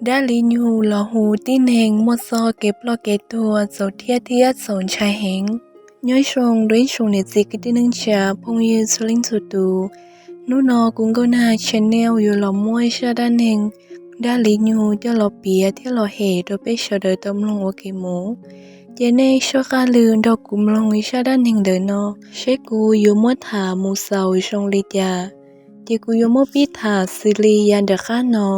Dab Li Nyug los hu tib neeg muaj txoj kev ploj kev tuag txaus rhiab thiab txaus ntshai heev. Nyob zoo rau ib tsoom niam txiv kwv tij neej tsa phooj ywg txhua leej txhua tus. Hnub no kuv Nkauj Nag channel yuav los muab zaj dab neeg Dab Li Nyug coj los piav thiab los hem rau peb sawv daws tau mloog ua ke mus. Ces nej soj qab lw nrog kuv mloog zaj dab neeg ntawm no, seb kuv yuav muab tham mus xaus zoo li cas. Ces kuv yuav muab pib tham xws li yav nram qab no.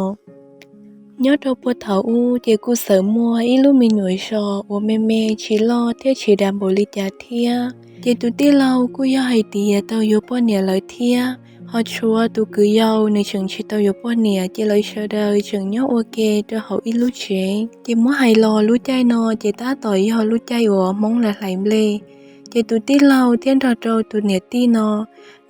Nyob rau puag thaum ub ces kuj txawm muaj ib lub me nyuam zos uas me me tsis loj thiab tsis dav npaum li cas thiab. Ces tus tij laug kuj yog hais tias tau yuav poj niam lawm thiab, ho tshuav tus kwv yau nws tseem tsis tau yuav poj niam, ces lawv sawv daws tseem nyob ua ke rau hauv ib lub tsev. Ces muab hais los lub caij no ces tab tom yog lub caij uas Hmoob lawv hlais nplej. Ces tus tij laug thiab nrog rau tus niam tij no,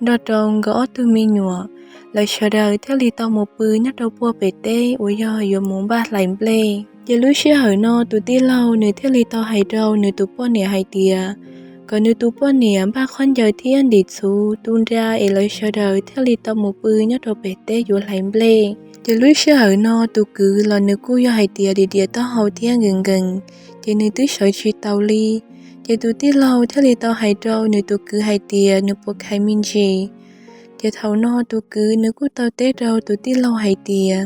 nrog rau nkawd ob tug me nyuam, lawv sawv daws thiaj li tau mus pw nyob rau puag pem teb uas yog yuav mus npaj hlais nplej. Ces lub sij hawm no tus tij laug nws thiaj li tau hais rau nws tus poj niam hais tias kom nws tus poj niam npaj khaub ncaws thiab ntim txhuv tu nra es lawv sawv daws thiaj li tau mus pw nyob rau pem teb yuav hlais nplej. Ces lub sij hawm no tus kwv los nws kuj yog hais tias diam diam taub hau thiab nkees nkees, ces nws twb sawv tsis taus li. Ces tus tij laug thiaj li tau hais rau nws tus kwv hais tias nws puas khais me ntsis. Ces thaum no tus kwv nws kuj tau teb rau tus tij laug hais tias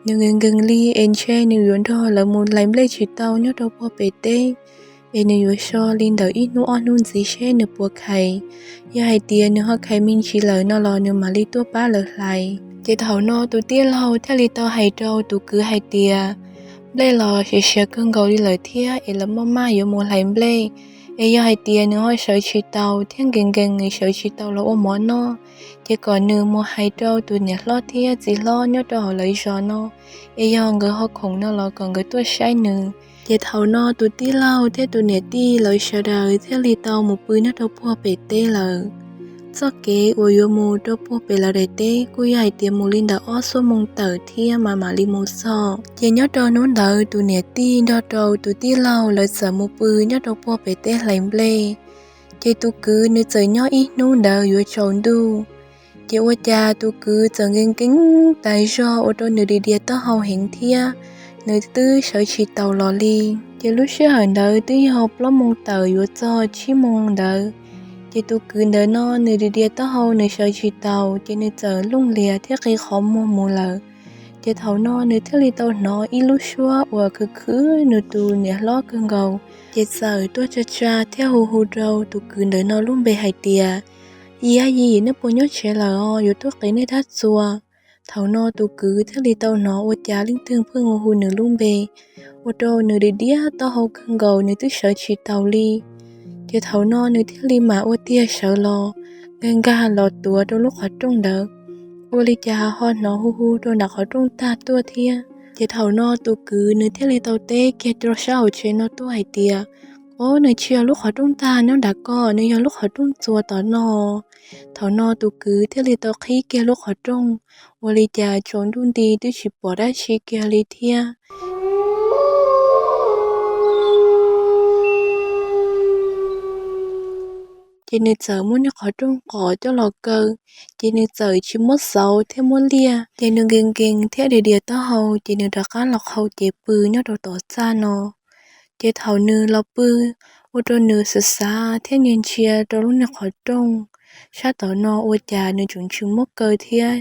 nws nkees nkees li es ntshe nws yuav nrog lawv mus hlais nplej tsis tau nyob rau puag pem teb, es nws yuav so li ntawm ib hnub ob hnub ntxiv seb nws puas khais. Yog hais tias nws ho khais me ntsis lawm no los nws mam li tuaj pab lawv hlais. Ces thaum no tus tij laug thiaj li tau hais rau tus kwv hais tias nplej los siav siav kawg nkaus li lawm thiab es lawv maj maj yuav mus hlais nplej, es yog hais tias nws ho sawv tsis taus thiab nkees nkees nws sawv tsis taus los ua mov noj, ces kom nws mus hais rau tus niam hlob thiab txiv hlob nyob rau hauv lawv zos no, es yog nkawd ho khoom no los kom nkawd tuaj saib nws. Ces thaum no tus tij laug thiab tus niam tij lawv sawv daws thiaj li tau mus pw nyob rau puag pem teb lawm. Txoj kev uas yuav mus rau puag pem lawv daim teb kuj yog hais tias mus li ntawm ob xuab moos tawm thiab mas mam li mus txog. Ces nyob rau hnub ntawd tus niam tij nrog rau tus tij laug lawv txawm mus pw nyob rau puag pem teb hlais nplej. Ces tus kwv nws txawm nyob ib hnub ntawd yuav tsaus ntuj, ces ua cas tus kwv txawm nkees nkees tas zog ua rau nws diam diam taub hau heev thiab nws twb sawv tsis taus los li. Ces lub sij hawm ntawd twb yog plaub moos tawm yuav txog tsib moos ntawd. Ces tus kwv ntawd no nws diam diam taub hau nws sawv tsis taus ces nws txawm looj lias thiab qi qhov muag mus lawm. Ces thaum no nws thiaj li tau hnov ib lub suab uas khwv khwv nws tus niam hlob kawg nkaus, ces txawm tuaj tsa tsa thiab hu hu rau tus kwv ntawd no lub npe hais tias, Yij, yij, nej puas nyob tsev lawm os, yuav tuaj qiv nej dab txuas. Thaum no tus kwv thiaj li tau hnov ua cas leej twg pheej hu hu nws lub npe, ua rau nws diam diam taub hau kawg nkaus nws twb sawv tsis taus li. Ces thaum no nws thiaj li mam ua tiag sawv los, nkag nkag los tuav rau lub qhov rooj ntawd. Ua li cas ho hnov hu hu rau nram qhov rooj tag tuaj thiab. Ces thaum no tus kwv nws thiaj li tau teb kiag rau sab hauv tsev no tuaj hais tias, Ob, nws tsis yog lub qhov rooj tag nyob nram ko, nws yog lub qhov rooj txuas tom no. Thaum no tus kwv thiaj li tau qhib kiag lub qhov rooj, ua li cas tsaus ntuj nti twb tsis pom dab tsi kiag li thiab. Ces nws txawm muab niag qhov rooj qos coj los kaw, ces nws txawm tsis muab xauv thiab muab liaj, ces nws nkees nkees thiab diam diam taub hau, ces nws rov qab los qhau cev pw nyob rau tom txaj no. Ces thaum nws los pw, ua rau nws xav xav thiab ntsia ntsia rau lub niag qhov rooj sab tom no ua cas nws tseem tsis muab kaw thiab.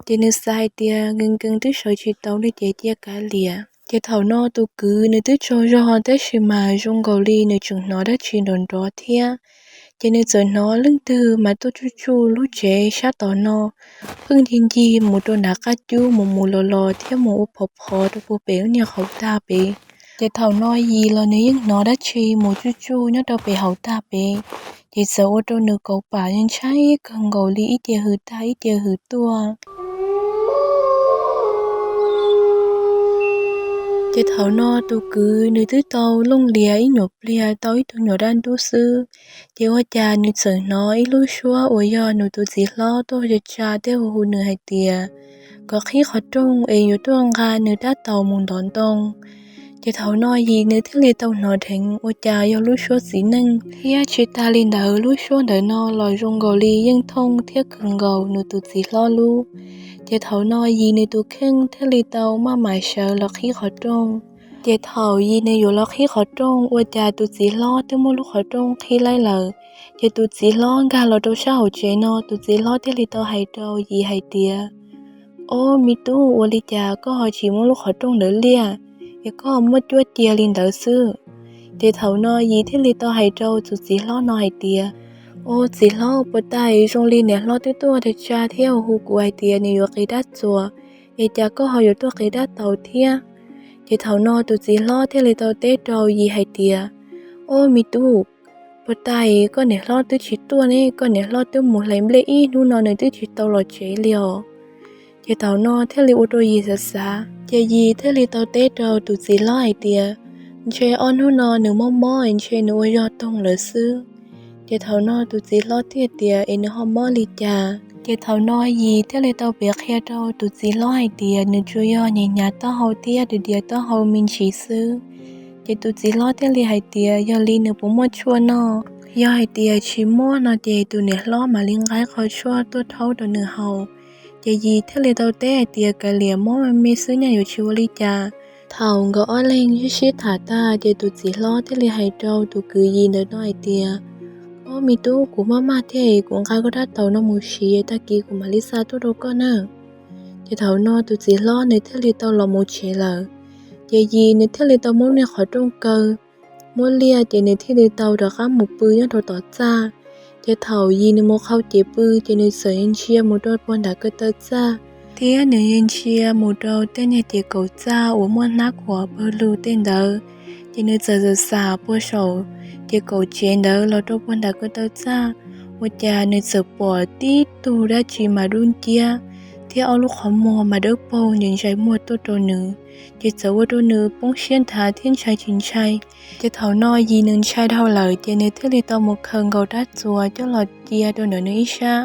Ces nws xav hais tias nkees nkees twb sawv tsis tau li ces cia kav liam. Ces thaum no tus kwv nws twb tsaug zog tab sis mas zoo nkaus li nws tseem hnov dab tsi nrov nrov thiab. Ces nws txawm hnov leej twg mas tuaj tsuj tsuj lub tsev sab tom no, pheej ncig ncig mus rau nram qab cub mus mus los los thiab mus ua phov phov rau puag pem lub niag hauv tag pem. Ces thaum no Yis los nws yeej hnov dab tsi mus tsuj tsuj nyob rau pem hauv tag pem, ces txawm ua rau nws kauv pam ntshai kawg nkaus li ib ce hws tag ib ce hws tuaj. Ces thaum no tus kwv nws twb tau looj lias ib nyuam pliag tau ib tug nyuam dab ntub xwb, ces ua cas nws txawm hnov ib lub suab uas yog nws tus txiv hlob tuaj tsa tsa thiab hu hu nws hais tias kom qhib qhov rooj es yuav tuaj nqa nws rab taus mus ntov ntoo. Ces thaum no Yis nws thiaj li tau hnov dheev ua cas yog lub suab txiv neej, thiab tsis tas li ntawd lub suab ntawd no los zoo nkaus li yeej thooj thiab kawg nkaus nws tus txiv hlob lub. Ces thaum no Yis nws tus kheej thiaj li tau maj mam sawv los qhib qhov rooj. Ces thaum Yis nws yuav los qhib qhov rooj ua cas tus txiv hlob twb muab lub qhov rooj qhib laib lawm. Ces tus txiv hlob nkag los rau sab hauv tsev no, tus txiv hlob thiaj li tau hais rau Yis hais tias, Ob, me tub, ua li cas koj ho tsis muab lub qhov rooj ntawd liaj, es koj ho muab cuab cia li ntawd xwb? Ces thaum no Yis thiaj li tau hais rau tus txiv hlob no hais tias, Au, txiv hlob, puag ta zoo li niam hlob twb tuaj tsa thiab hu kuv hais tias nws yuav qiv dab txuas, es cas koj ho yuav tuaj qiv dab taus thiab? Ces thaum no tus txiv hlob thiaj li tau teb rau Yis hais tias, Au, me tub, puag ta koj niam hlob twb tsis tuaj ne, koj niam hlob twb mus hlais nplej ib hnub no nws twb tsis tau los tsev li os. Ces thaum no thiaj li ua rau Yis xav xav, ces Yis thiaj li tau teb rau tus txiv hlob hais tias, Ntshe ob hnub no nws mob mob, ntshe nws ua zog toog lawm xwb. Ces thaum no tus txiv hlob thiaj tias, Es nws ho mob li cas? Ces thaum no Yis thiaj li tau piav qhia rau tus txiv hlob hais tias nws tsuas yog nyiam nyiam taub hau thiab diav diav taub hau me ntsis xwb. Ces tus txiv hlob thiaj li hais tias, Yog li nws puas muaj tshuaj noj? Yog hais tias tsis muaj no ces tus niam hlob mam li nqa qho tshuaj tuaj rhaub rau nws haus. Ces Yis thiaj li tau teb hais tias, Kav liam, mob me me xwb nyaj yuav tsis ua li cas. Thaum nkawd ob leeg sib sib tham tag ces tus txiv hlob thiaj li hais rau tus kwv Yis ntawm no hais tias, Ob, me tub, kuv maj maj thiab, kuv nqa koj dab taus no mus siv, tag kis kuv mam li xa tuaj rau koj nawb. Ces thaum no tus txiv hlob nws thiaj li tau los mus tsev lawm. Ces Yis nws thiaj li tau muab niag qhov rooj kaw, muab liaj, ces nws thiaj li tau rov qab mus pw nyob rau tom txaj. Ces thaum Yis nws mus qhau cev pw ces nws txawm ntsia mus rau puag nram ko taw txaj, thiab nws ntsia mus rau tej niag ces kaum txaj uas muaj hnab khuam pawg lug tej ntawd. Ces nws txawm xam xam puag saum ces kaum tsev ntawd los rau puag nram ko taw txaj, ua cas nws txawm pom tib tug dab tsi mas dub nciab thiab ob lub qhov muag mas dawb paug ntshai ntshai muag tuaj rau nws. Ces txawm ua rau nws poob siab nthav thiab ntshai tsis ntshai. Ces thaum no Yis nws ntshai dhau lawm ces nws thiaj li tau mus khaws nkaus rab txuas coj los cia rau ntawm nws ib sab,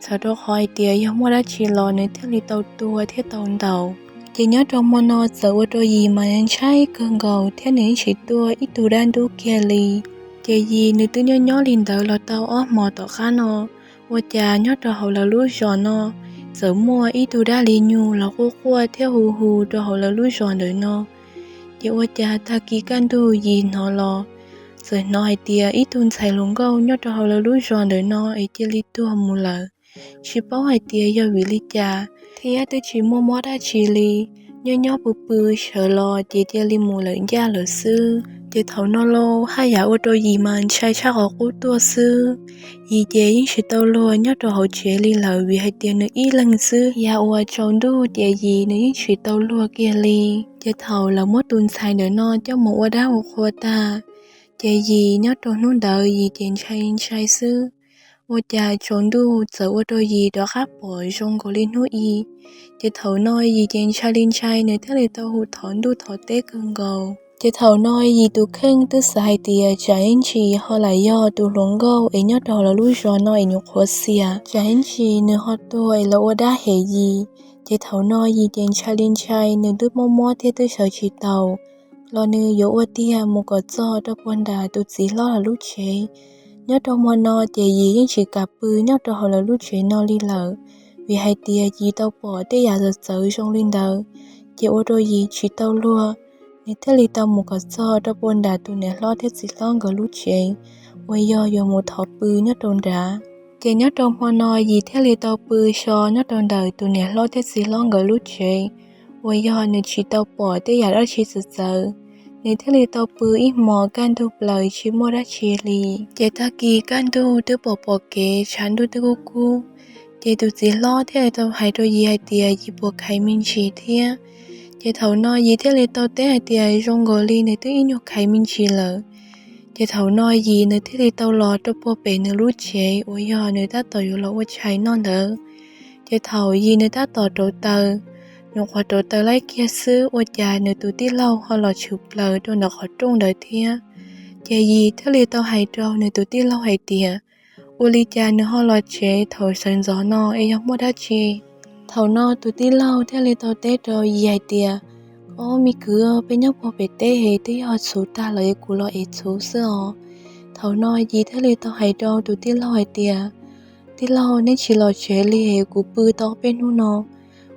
txhawm rau qhov hais tias yog muaj dab tsi los nws thiaj li tau tua thiab tau ntaus. Ces nyob rau hmo no txawm ua rau Yis mas ntshai kawg nkaus thiab nws yeej tsis tua ib tug dab ntub kiag li. Ces Yis nws twb nyob nyob li ntawd los tau ob hmos tom qab no, ua cas nyob rau hauv lawv lub zos no txawm muaj ib tug dab li nyuj los quaj quaj thiab hu hu rau hauv lawv lub zos ntawm no. Ces ua cas tag kis kaj ntug Yis hnov los, txawm hnov hais tias ib tug ntxhais hluas nkauj nyob rau hauv lawv lub zos ntawm no es cia li tuag mus lawm. Tsis paub hais tias yog vim li cas thiab twb tsis muaj mob dab tsi li, nyob nyob pw pw sawv los ces cia li mus lawm ncaj lawm xwb. Ces thaum no lauj, haj yam ua rau Yis mas ntshai tshaj qhov qub tuaj xwb. Yis ces yeej tsis tau luag nyob rau hauv tsev li lawm vim hais tias nws ib leeg xwb. Yav uas tsaus ntuj ces Yis nws yeej tsis tau luag kiag li. Ces thaum lawv muab tus ntxhais ntawm no coj mus ua dab ua qhua tag, ces Yis nyob rau hnub ntawd Yis ces ntshai ntshai xwb. Ua cas tsaus ntuj txawm ua rau Yis rov qab pom zoo nkaus li hnub i. Ces thaum no Yis ces ntshai li ntshai, nws thiaj li tau hu thov ntuj thov teb kawg nkaus. Ces thaum no Yis tus kheej twb xav hais tias tsam ib ntsis ho lam yog tus hluas nkauj es nyob rau hauv lawv lub zos no es nyuam qhuav xiam, tsam ib ntsis nws ho tuag es los ua dab hem Yis. Ces thaum no Yis ces ntshai li ntshai, nws twb mob mob thiab twb sawv tsis taus, los nws yuav ua tiag mus kom txog rau puag nram tus txiv hlob lawv lub tsev. Nyob rau hmo no ces Yis yeej tsis kam pw nyob rau hauv lawv lub tsev no li lawm, vim hais tias Yis tau pom tej yam txawv txawv zoo li ntawd, ces ua rau Yis tsis tau luag, nws thiaj li tau mus kom txog rau puag nram tus niam hlob thiab txiv hlob nkawd lub tsev, uas yog yuav mus thov pw nyob rau nrad. Ces nyob rau hmo no Yis thiaj li tau pw so nyob rau ntawm tus niam hlob thiab txiv hlob nkawd lub tsev, uas yog nws tsis tau pom tej yam dab tsi txawv txawv. Nws thiaj li tau pw ib hmos kaj ntug plaws tsis muaj dab tsi li. Ces tag kis kaj ntug twb pom pom kev, tshav ntuj twb kub kub. Ces tus txiv hlob thiaj li tau hais rau Yis hais tias Yis puas khav me ntsis thiab. Ces thaum no Yis thiaj li tau teb hais tias zoo nkaus li nws twb ib nyuag khav me ntsis lawm. Ces thaum no Yis nws thiaj li tau los rau puag pem nws lub tsev uas yog nws tab tom yuav los ua tshais noj ntawd. Ces thaum Yis nws tab tom rauv taws, nyuam qhuav rauv taws laib kiag xwb ua cas nws tus tij laug ho los tshwm plaws rau ntawm qhov rooj ntawd thiab. Ces Yis thiaj li tau hais rau nws tus tij laug hais tias, Ua li cas nws ho los tsev thaum sawv ntxov no es yog muaj dab tsi? Thaum no tus tij laug thiaj li tau teb rau Yis hais tias, Ob, me kwv, peb nyob puag pem teb es twb yog txhuv tag lawm es kuv los ev txhuv xwb os. Thaum no Yis thiaj li tau hais rau tus tij laug hais tias, Tij laug, neb tsis los tsev li es kuv pw tau peb hnub no,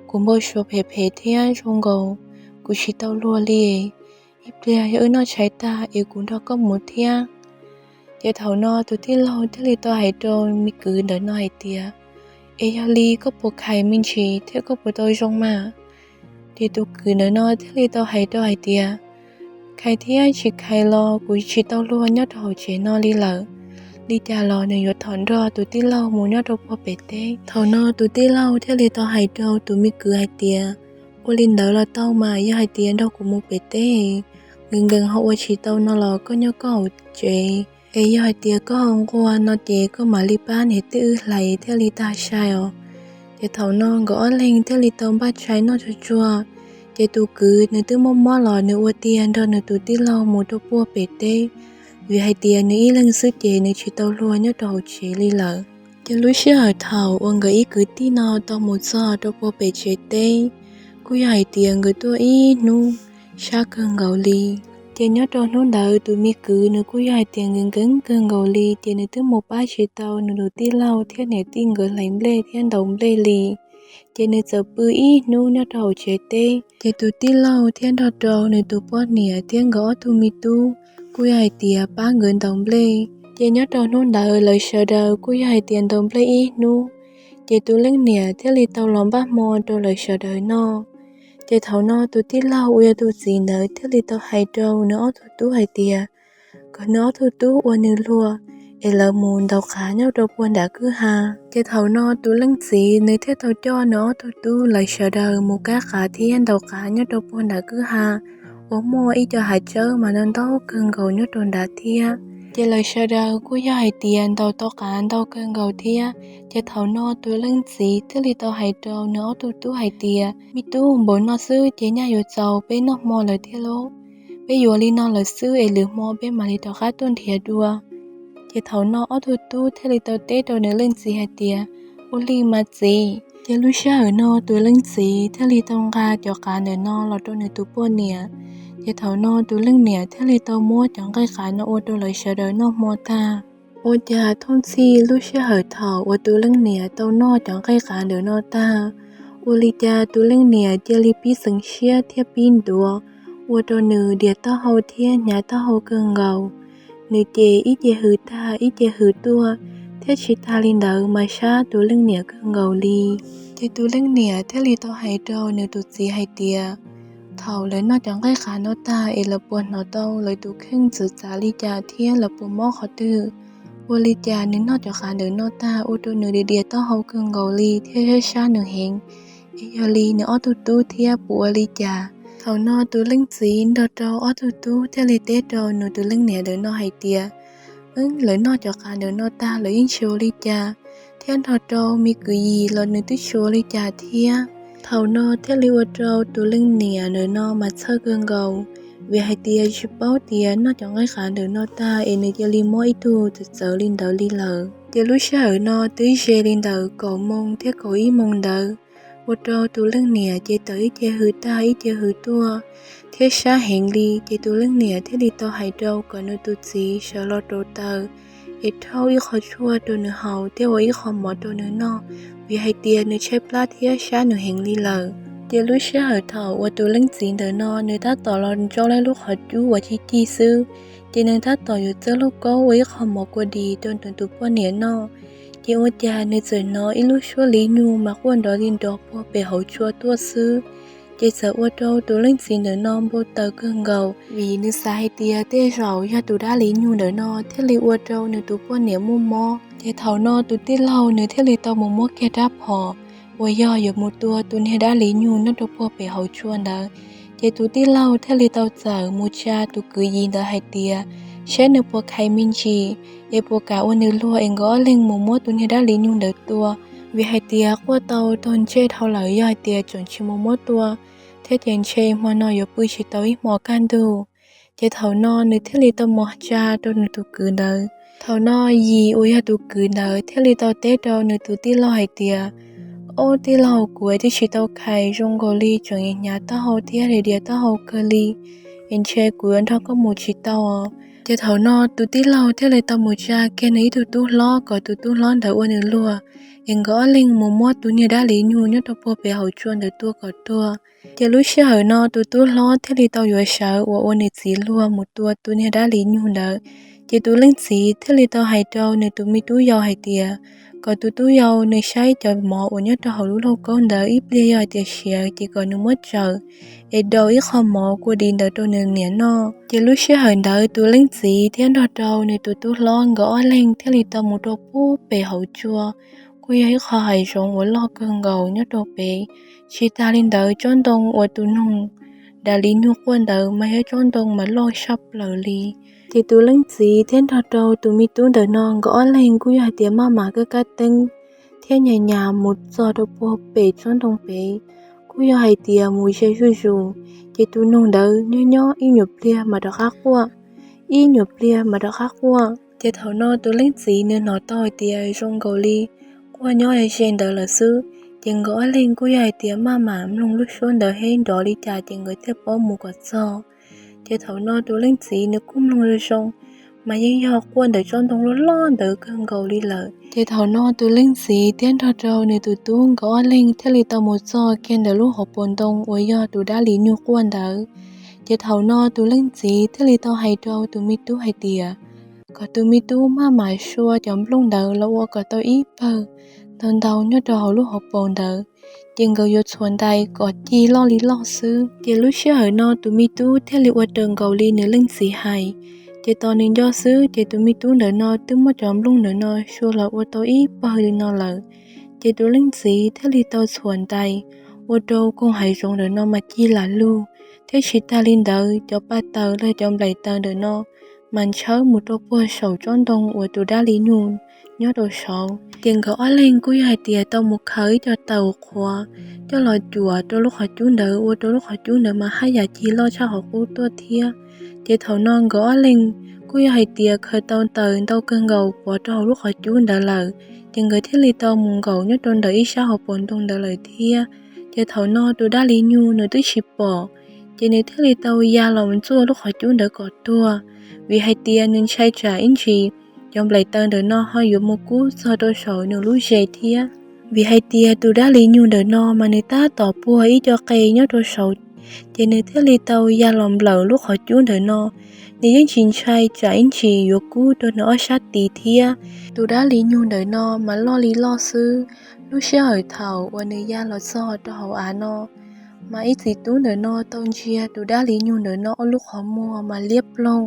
kuv npau suav phem phem thiab zoo nkaus kuv tsis tau luag li. Ib pliag yog wb noj tshais tag es kuv nrog koj mus thiab. Ces thaum no tus tij laug thiaj li tau hais rau me kwv ntawm no hais tias, es yog li koj puas khais me ntsis thiab koj puas tau zoo mas? Ces tus kwv ntawm no thiaj li tau hais rau hais tias, khais thiab tsis khais los kuv tsis tau luag nyob rau hauv tsev no li lawm. Li cas los nws yuav thov nrog tus tij laug mus nyob rau puag pem teb. Thaum no tus tij laug thiaj li tau hais rau tus me kwv hais tias, ua li ntawd los tau mas, yog hais tias nrog kuv mus pem teb nkees nkees ho ua tsis tau no los koj nyob koj hauv tsev, es yog hais tias koj ho nquag no ces koj mam li pab niam tij wb hlais thiaj li tag sai os. Ces thaum no nkawd ob leeg thiaj li tau npaj tshais noj tsuag tsuag. Ces tus kwv nws twb mob mob los nws ua tiag nrog nws tus tij laug mus rau puag pem teb, vim hais tias nws ib leeg xwb ces nws tsis tau luag nyob rau hauv tsev li lawm. Ces lub sij hawm thaum uas nkawd ib kwv tij no tau mus txog rau puag pem tsev teb, kuj yog hais tias nkawd tuaj ib hnub sab kawg nkaus li. Ces nyob rau hnub ntawd tus me kwv nws kuj yog hais tias nkees nkees kawg nkaus li, ces nws twb mus pab tsis tau nws tus tij laug thiab niam tij nkawd hlais nplej thiab ntaus nplej li. Ces nws txawm pw ib hnub nyob rau hauv tsev teb. Ces tus tij laug thiaj nrog rau nws tus poj niam thiab nkawd ob tug me tub kuj yog hais tias pab nkawd ntaus nplej. Ces nyob rau hnub ntawd lawv sawv daws kuj yog hais tias ntaus nplej ib hnub, ces tus leej niam thiaj li tau los npaj hmo rau lawv sawv daws noj. Ces thaum no tus tij laug uas yog tus txiv ntawd thiaj li tau hais rau nws ob tug tub hais tias, kom nws ob tug tub ua nws luag, es lawv mus ntaus qav nyob rau puag nram kwj ha. Ces thaum no tus leej txiv nws thiaj tau coj nws ob tug tub lawv sawv daws mus kav qav thiab ntaus qav nyob rau puag nram kwj ha, uas muaj ib co hav tsawb mas ntau ntau kawg nkaus nyob rau nrad thiab. Ces lawv sawv daws kuj yog hais tias ntaus tau qav ntau kawg nkaus thiab. Ces thaum no tus leej txiv thiaj li tau hais rau nws ob tug tub hais tias, me tub, npaum no xwb ces nyaj yuav txaus peb noj hmo lawm thiab lauj. Peb yuav li no lawm xwb es lwm hmo peb mam li rov qab tuaj nrhiav dua. Ces thaum no ob tug tub thiaj li tau teb rau nws leej txiv hais tias, ua li mas txiv. Ces lub sij hawm no tus leej txiv thiaj li tau nqa cov qav ntawm no los rau nws tus poj niam. Ces thaum no tus leej niam thiaj li tau muab cov nqaij qav no ua rau lawv sawv daws noj hmo tag. Ua cas thooj txhij lub sij hawm thaum uas tus leej niam tau noj cov nqaij qav ntawm no tag, ua li cas tus leej niam cia li pib xeev siab thiab pib ntuav, ua rau nws dias taub hau thiab hnyav taub hau kawg nkaus. Nws ces ib ce hws tag ib ce hws tuaj, thiab tsis tag li ntawd mas sab tus leej niam kawg nkaus li. Ces tus leej niam thiaj li tau hais rau nws tus txiv hais tias, thaum lawv noj cov nqaij qav no tag es lawv puas hnov tau lawv tus kheej txawv txav li cas thiab lawv puas mob qhov twg? Ua li cas nws noj cov qav ntawm no tag ua rau nws dias dias taub hau kawg nkaus li thiab sab sab nws heev? Es yog li nws ob tug tub thiab puas ua li cas? Thaum no tus leej txiv nrog rau ob tug tub thiaj li teb rau nws tus leej niam ntawm no hais tias, lawv noj cov qav ntawm no tag lawv yeej tsis ua li cas, thiab nrog rau me kwv yim los nws twb tsis ua li cas thiab. Thaum no thiaj li ua rau tus leej niam ntawm no mas txhawj kawg nkaus, vim hais tias tsis paub tias noj cov nqaij qav ntawm no tag es nws cia li mob ib tug txawv txawv li ntawd li lawm. Ces lub sij hawm no twb ze li ntawm kaum moo thiab kaum ib moo ntawd, ua rau tus leej niam ces tawm ib ce hws tag ib ce hws tuaj thiab sab heev li. Ces tus leej niam thiaj li tau hais rau kom nws tus txiv sawv los rauv taws es rhaub ib qho tshuaj rau nws haus thiab ua ib qho mov rau nws noj, vim hais tias nws tshaib plab thiab sab nws heev li lawm. Ces lub sij hawm thaum uas tus leej txiv ntawm no nws tab tom los ntsaub lub qhov cub uas cig cig xwb, ces nws tab tom yuav txawb lub kaub ua ib qho mov kua dis rau nws tus poj niam noj. Ces ua cas nws txawm hnov ib lub suab liv nyug mas quaj nrov li nrov puag pem hauv tsua tuaj xwb. Ces txawm ua rau tus leej txiv ntawm no npau taws kawg nkaus, vim nws xav hais tias tej zaum yog tus dab liv nyug ntawm no thiaj li ua rau nws tus poj niam muaj mob. Ces thaum no tus tij laug nws thiaj li tau mus muab kiag rab phom uas yog yuav mus tua tus niag dab liv nyug nyob rau puag pem hauv tsua ntawd. Ces tus tij laug thiaj li tau txawm mus tsa tus kwv yim ntawd hais tias, saib nws puas khais me ntsis, es puas kam ua nws luag es nkawd ob leeg mus muab tus niag dab liv nyug ntawd tua, vim hais tias quaj tau taug ntsej dhau lawm, yog hais tias tseem tsis mus muab tua thiab ces ntshe hmo no yuav pw tsis tau ib hmos kaj ntug. Ces thaum no nws thiaj li tau mus tsa rau nws tus kwv ntawd. Thaum no yim uas yog tus kwv ntawd thiaj li tau teb rau nws tus tij laug hais tias, ob tij laug, kuv twb tsis tau khais zoo nkaus li, tseem hnyav taub hau thiab dias dias taub hau kawg li, es ntshe kuv yuav nrog koj mus tsis tau os. Ces thaum no tus tij laug thiaj li tau mus tsa kiag nws ib tug tub hlob kom tus tub hlob ntawd ua nws luag, es nkawd ob leeg mus muab tus niag dab li nyug nyob rau puag pem hauv tsua ntawd tua kom tuag. Ces lub sij hawm no tus tub hlob thiaj li tau yuav sawv uas ua nws txiv luag mus tua tus niag dab li nyug ntawd. Ces tus leej txiv thiaj li tau hais rau nws tus me tub yau hais tias kom tus tub yau nws saib cov mov uas nyob rau hauv lub lauj kaub ntawd ib pliag yog hais tias siav ces kom nws muab tsaws es daus ib qho mov kua dis ntawd rau nws niam noj. Ces lub sij hawm ntawd tus leej txiv thiab nrog rau nws tus tub hlob nkawd ob leeg thiaj li tau mus rau puag pem hauv tsua, kuj yog ib qho hav zoov uas loj kawg nkaus nyob rau pem. Tsis tas li ntawd tsob ntoo uas tus noog dab li nyug quaj ntawd mas yog tsob ntoo mas loj saj plaws li. Ces tus leej txiv thiab nrog rau tus me tub ntawm no nkawd ob leeg kuj yog hais tias maj mam kaj kab teeb thiab nyas nyas mus txog rau puag pem tsob ntoo pem, kuj yog hais tias mus ze zuj zus. Ces tus noog ntawd nyob nyob ib nyuam pliag mas rov qab quaj, ib nyuam pliag mas rov qab quaj. Ces thaum no tus leej txiv nws hnov tau hais tias zoo nkaus li quaj nyob ze ntawd lawm xwb. Ces nkawd ob leeg kuj yog hais tias maj mam mloog lub suab ntawd hab nrov li cas ces nkawd thiaj paub mus kom txog. Ces thaum no tus leej txiv nws kuj mloog zoo zoo, mas yeej yog quaj ntawm tsob ntoo loj loj ntawd kawg nkaus li lawm. Ces thaum no tus leej txiv thiab nrog rau nws tus tub nkawd ob leeg thiaj li tau mus txog kiag ntawm lub hauv paus ntoo uas yog tus dab li nyug quaj ntawd. Ces thaum no tus leej txiv thiaj li tau hais rau tus me tub hais tias kom tus me tub maj mam sua cov nplooj ntawd los ua kom tau ib pawg ntau ntau nyob rau hauv lub hauv paus ntawd, ces nkawd yuav txhuam ntais kom cig loj li loj xwb. Ces lub sij hawm no tus me tub thiaj li ua raws nkaus li nws leej txiv hais. Ces tos nws nco xwb ces tus me tub ntawm no twb muab cov nplooj ntawm no sua los ua tau ib pawg li no lawm. Ces tus leej txiv thiaj li tau txhuam ntais ua rau koog hav zoov ntawm no mas cig lam lug, thiab tsis tas li ntawd cov pa taws los cov nplaim taws ntawm no mas ntshawb mus rau puag saum tsob ntoo uas tus dab li nyug nyob rau saud. Ces nkawd ob leeg kuj yog hais tias tau mus khaws ib co taws qhuav coj los cuam rau lub qhov cub ntawd ua rau lub qhov cub ntawd mas haj yam cig loj tshaj qhov qub tuaj thiab. Ces thaum no nkawd ob leeg kuj yog hais tias khaws tau taws ntau kawg nkaus pov rau hauv lub qhov cub ntawd lawm, ces nkawd thiaj li tau mus nkaum nyob rau ntawm ib sab hauv paus ntoo ntawd lawm thiab. Ces thaum no tus dab li nyug nws twb tsis pom, ces nws thiaj li tau ya los ntxuaj lub qhov cub ntawd kom tuag, vim hais tias nws ntshai tsam ib ntsis cov nplaim taws ntawm no ho yuav mus kub txog rau saum nws lub zes thiab. Vim hais tias tus dab li nyug ntawm no mas nws tab tom puag ib co qe nyob rau saud, ces nws thiaj li tau ya los nplawm lub qhov cub ntawm no. Nws yeej tsis ntshai tsam ib ntsis yuav kub rau nws ob sab tis thiab. Tus dab li nyug ntawm no mas loj li loj xwb. Lub sij hawm thaum uas nws ya los txog rau hauv av no, mas ib txiv tub ntawm no tau ntsia tus dab li nyug ntawm no ob lub qhov muag mas liab ploog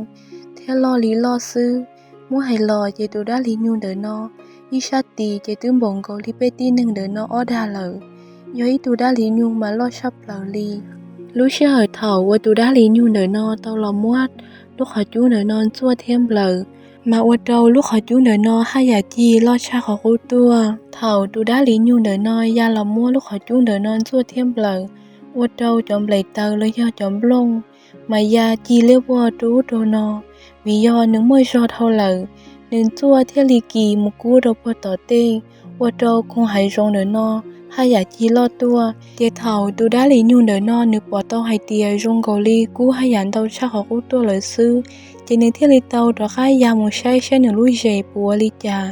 thiab loj li loj xwb. Muab hais los ces tus dab li nyug ntawm no ib sab tis ces twb npaum nkaus li peb tib neeg ntawm no ob dag lawm. Yog ib tug dab li nyug mas loj saj plaws li. Lub sij hawm thaum uas tus dab li nyug ntawm no tau los muab lub qhov cub ntawm no ntxuaj thiab nplawm, mas ua rau lub qhov cub ntawm no haj yam cig loj tshaj qhov qub tuaj. Thaum tus dab li nyug ntawm no ya los muab lub qhov cub ntawm no ntxuaj thiab nplawm, ua rau cov nplaim taws los yog cov nplooj mas ya cig liab vog rau ub rau no, vim yog nws muaj zog dhau lawm, nws ntxuaj thiaj li kis mus kub rau puag tom tej, ua rau koog hav zoov ntawm no haj yam cig loj tuaj. Ces thaum tus dab li nyug ntawm no nws pom tau hais tias zoo nkaus li kub haj yam ntau tshaj qhov qub tuaj lawm xwb, ces nws thiaj li tau rov qab ya mus saib saib nws lub zes puas ua li cas.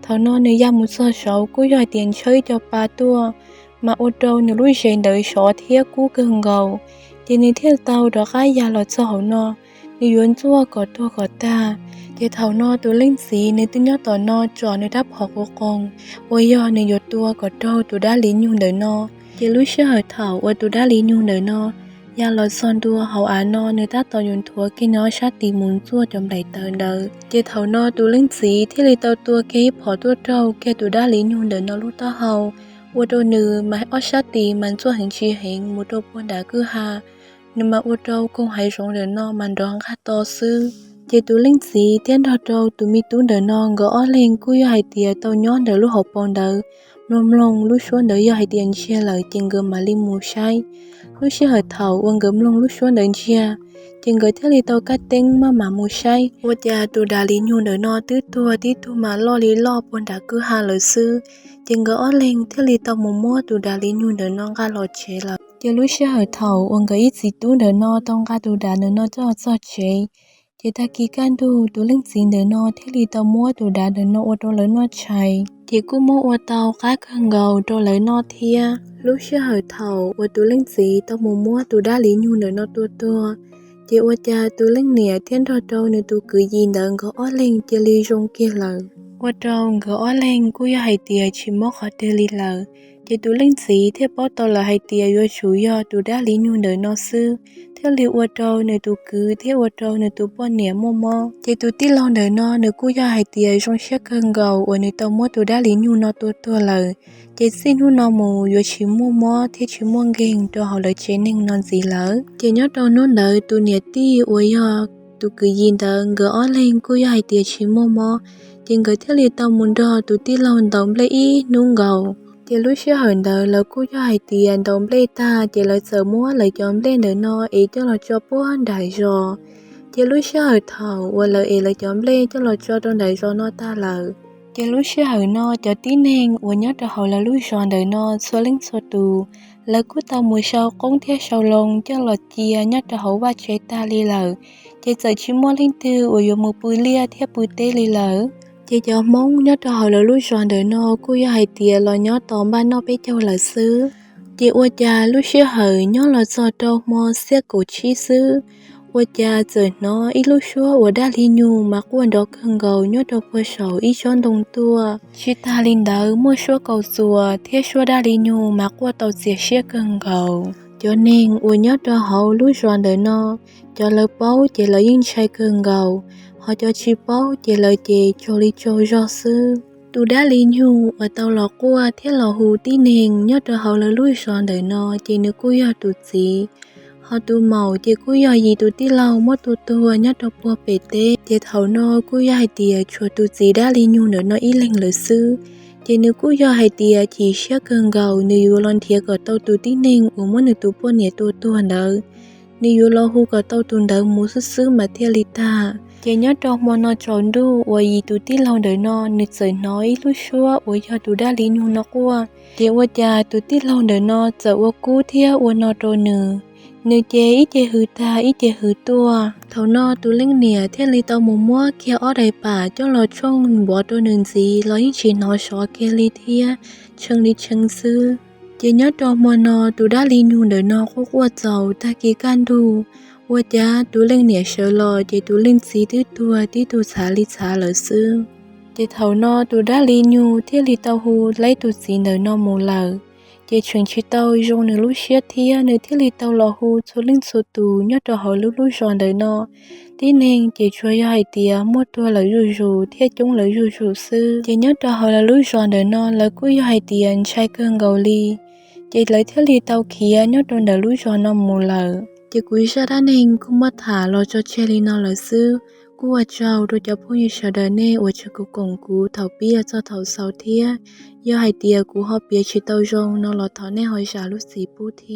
Thaum no nws ya mus txog saud kuj yog hais tias ntshaw ib co pa tuaj, mas ua rau nws lub zes ntawd sov thiab kub kawg nkaus. Ces nws thiaj tau rov qab ya los txog hauv no, nws yuav ntxuaj kom tuag kom tag. Ces thaum no tus leej txiv nws twb nyob tom no tsom nws rab phom quv qoos uas yog nws yuav tua kom raug tus dab li nyug ntawm no. Ces lub sij hawm thaum uas tus dab li nyug ntawm no ya los txog ntua hauv av no, nws tab tom yuav nthuav kiag nws ob sab tis mus ntxuaj cov nplaim taws ntawd. Ces thaum no tus leej txiv thiaj li tau tua kiag ib phom tuaj raug kiag tus dab li nyug ntawm no lub taub hau, ua rau nws mas ob sab tis mas ntxuaj heev tsis heev mus rau puag nram kwj ha. Nws mas ua rau koog hav zoov ntawm no mas nrov nqaj to xwb. Ces tus leej txiv thiab nrog rau tus me tub ntawm no nkawd ob leeg kuj yog hais tias tau nyob ntawm lub hauv paus ntawd, mloog mloog lub suab ntawd yog hais tias ntsiag lawm ces nkawd mam li mus saib. Lub sij hawm thaum uas nkawd mloog lub suab ntawd ntsiag, ces nkawd thiaj li tau kab teeb maj mam mus saib ua cas tus dab li nyug ntawm no twb tuag tib tug mas loj li loj puag nram kwj ha lawm xwb. Ces nkawd ob leeg thiaj li tau mus muab tus dab li nyug ntawm no nqa los tsev lawm. Ces lub sij hawm thaum uas nkawd ib txiv tub ntawm no tau nqa tus dab ntawm no coj txog tsev, Ces tag kis kaj ntug tus leej txiv ntawm no thiaj li tau muab tus dav ntawm no ua rau lawv noj tshais, ces kuj muab ua tau qab kawg nkaus rau lawv noj thiab. Lub sij hawm thaum uas tus leej txiv tau mus muab tus dab li nyug ntawm no tua tuag, ces ua cas tus leej niam thiab nrog rau nws tus kwv yim ntawd nkawd ob leeg cia li zoo kiag lawm, ua rau nkawd ob leeg kuj yog hais tias tsis mob qhov twg li lawm. Ces tus leej txiv thiaj paub tau lawm hais tias yuav tsum yog tus dab li nyug ntawm no xwb, thiaj li ua rau nws tus kwv thiab ua rau nws tus poj niam muaj mob. Ces tus tij laug ntawm no nws kuj yog hais tias zoo siab kawg nkaus uas nws tau muab tus dab li nyug no tua tuag lawm, ces txij hnub no mus yuav tsis muaj mob thiab tsis muaj nkeeg rau hauv lawv tsev neeg no ntxiv lawm. Ces nyob rau hnub ntawd tus niam tij uas yog tus kwv yim ntawd nkawd ob leeg kuj yog hais tias tsis muaj mob, ces nkawd thiaj li tau mus nrog tus tij laug ntaus nplej ib hnub nkaus. Ces lub sij hawm ntawd lawv kuj yog hais tias ntaus nplej tag, ces lawv txawm muab lawv cov nplej ntawm no es coj los tso puag nram zos. Ces lub sij hawm thaum uas lawv es lawv cov nplej coj los tso rau nram zos no tag lawm, ces lub sij hawm no cov tib neeg uas nyob rau hauv lawv lub zos ntawm no txhua leej txhua tus, lawv kuj tau mus sau qoob thiab sau loo coj los cia nyob rau hauv vaj tsev tag li lawm. Ces txawm tsis muaj leej twg uas yuav mus pw liaj thiab pw teb li lawm. Ces cov Hmoob nyob rau hauv lawv lub zos ntawm no kuj yog hais tias los nyob tos npaj noj peb caug lawm xwb. Ces ua cas lub sij hawm nyob los txog rau hmo xiab kaum tsib xwb, ua cas txawm hnov ib lub suab uas dab li nyug mas quaj nrov kawg nkaus nyob rau puag saum ib tsob ntoo tuaj. Tsis tag li ntawd muaj suab kaus txuas thiab suab dab li nyug mas quaj tau txias siab kawg nkaus. Cov neeg uas nyob rau hauv lub zos ntawm no, cov lawv paub ces lawv yeej ntshai kawg nkaus, ho cov tsis paub ces lawv ces tsaug li tsaug zog xwb. Tus dab li nyug uas tau los quaj thiab los hu tib neeg nyob rau hauv lawv lub zos ntawm no ces nws kuj yog tus txiv, ho tus maum ces kuj yog yim tus tij laug muab tua tuag nyob rau puag pem teb. Ces thaum no kuj yog hais tias tshuav tus txiv dab li nyug ntawm no ib leeg lawm xwb. Ces nws kuj yog hais tias chim siab kawg nkaus, nws yuav los nrhiav kom tau tus tib neeg uas muab nws tus poj niam tua tuag ntawd. Nws yuav los hu kom tau tus ntawd mus xwb xwb mas thiaj li tag. Ces nyob rau hmo no tsaus ntuj uas yim tus tij laug ntawm no nws txawm hnov ib lub suab uas yog tus dab li nyug no quaj. Ces ua cas tus tij laug ntawm no txawm ua kub thiab ua no rau nws, nws ces ib ce hws tag ib ce hws tuaj. Thaum no tus leej niam thiaj li tau mus muab kiag ob daim pam coj los tshooj npov rau nws ntxiv los yeej tsis hnov sov kiag li thiab, tshee li tshee xwb. Ces nyob rau hmo no tus dab li nyug ntawm no quaj quaj txaus tag kis kaj ntug, ua cas tus leej niam sawv los ces tus leej txiv twb tuag tib tug txhav li txhav lawm xwb. Ces thaum no tus dab li nyug thiaj li tau hu laib tus txiv ntawm no mus lawm. Ces tseem tsis tau zoo nws lub siab thiab, nws thiaj li tau los hu txhua leej txhua tus nyob rau hauv lub lub zos ntawm no. Tib neeg ces tsuas yog hais tias muaj tuag lawm zuj zus thiab coob lawm zuj zus xwb. Ces nyob rau hauv lawv lub zos ntawm no lawv kuj yog hais tias ntshai kawg nkaus li, ces lawv thiaj li tau khiav nyob rau ntawm lub zos no mus lawm. Ces kuv zaj dab neeg kuj muab tham los tso tseg li no lawm xwb. Kuj ua tsaug rau cov phooj ywg sawv daws nej uas tseem koom kuv thaum pib los txog thaum xaus thiab. Yog hais tias kuv ho piav tsis tau zoo no los thov nej ho zam lub txim pub thiab.